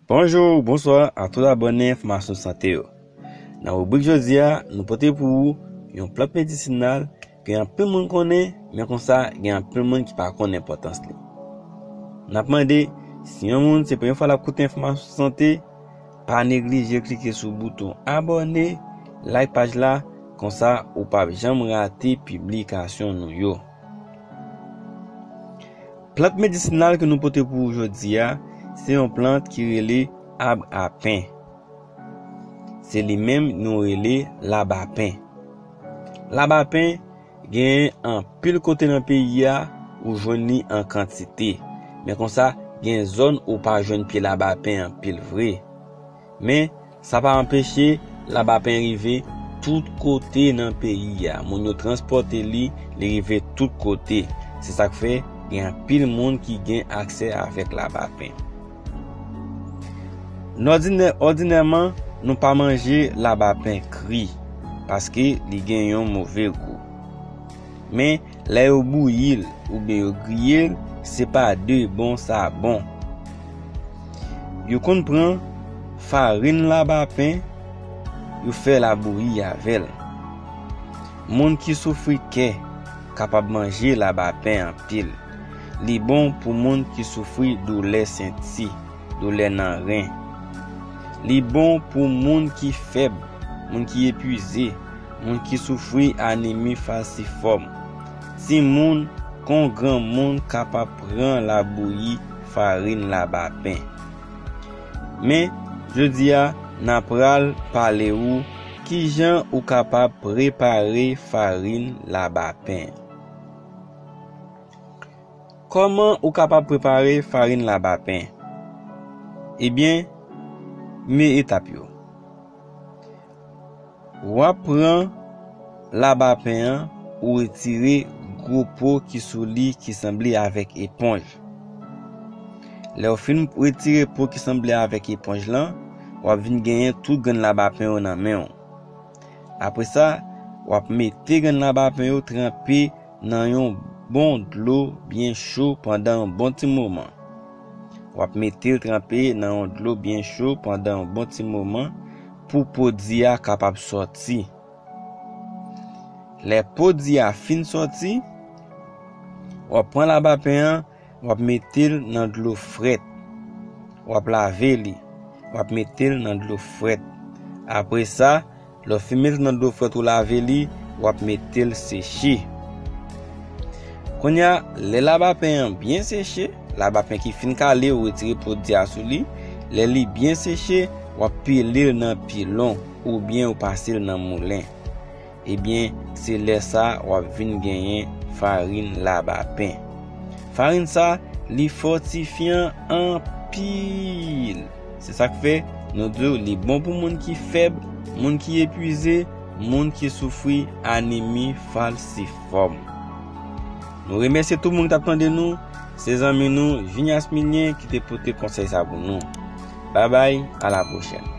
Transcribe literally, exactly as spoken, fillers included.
Bonjou, bonswa a tout abòne Enfòmasyon Sante yo. Nan ribrik jodi a, nou pote pou ou yon plant medisinal ke anpil moun konnen, men konsa gen anpil moun ki pa konn enpòtans li. N ap mande, si yon moun se premye fwa l ap koute Enfòmasyon Sante, pa neglije klike sou bouton abòne, like paj la, konsa ou p ap janm rate piblikasyon nou yo. Plant medisinal ke nou pote pou ou jodi a, se yon plant ki rele ab a pen. Se li menm nou rele labapen. Labapen genyen anpil kote nan peyi a, ou jwenn li an kantite. Men konsa, gen zòn ou pa jwenn pye labapen anpil vre. Men, sa pa anpeche labapen rive tout kote nan peyi a. Moun yo transpòte li, li rive tout kote. Se sa k fè gen anpil moun ki gen aksè avèk labapen. Nòdinè, òdinèman, nou pa manje labapen kri, paske li gen yon move gou. Men, lè yo bouyi l oubyen yo griye l, se pa de bon sa bon. Yo konn pran farin labapen, yo fè labouyi avè l. Moun ki soufri kè kapab manje labapen anpil. Li bon pou moun ki soufri doulè senti, doulè nan ren. Li bon pou moun ki fèb, moun ki epuize, moun ki soufri anemi falsifòm. Timoun kon granmoun kapab pran labouyi farin labapen. Men, jodi a, n a pral pale ou kijan ou kapab prepare farin labapen. Kòman ou kapab prepare farin labapen? Ebyen, men etap yo. W ap pran labapen an, ou retire gwo po ki sou li ki sanble avèk eponj. Lè w fin retire po ki sanble avèk eponj lan, w ap vin genyen tout grenn labapen yo nan men w. Apre sa, w ap mete grenn labapen yo tranpe nan yon bon dlo byen cho pandan yon bon ti moman. W ap mete l tranpe nan yon dlo byen cho pandan yon bon ti moman pou pwodui a kapab sòti. Lè pwodui a fin sòti, w ap pran labapen an, w ap mete l nan dlo frèt. W ap lave li. W ap mete l nan dlo frèt. Apre sa, lè w fin mete l nan dlo frèt ou lave li, w ap mete l seche. Kounye a, lè labapen an byen seche, labapen ki fin kale, ou retire pwodui a sou li, lè li byen seche, w ap pile l nan pilon oubyen ou pase l nan moulen. Ebyen, se lè sa w ap vin genyen farin labapen. Farin sa, li fòtifyan anpil. Se sa k fè, nou di w li bon pou moun ki fèb, moun ki epuize, moun ki soufri anemi falsifòm. Nou remèsye tout moun ki t ap tande nou. Se zanmi nou, Junias Milien, ki te pote konsèy sa pou nou. Babay, a la pwochèn.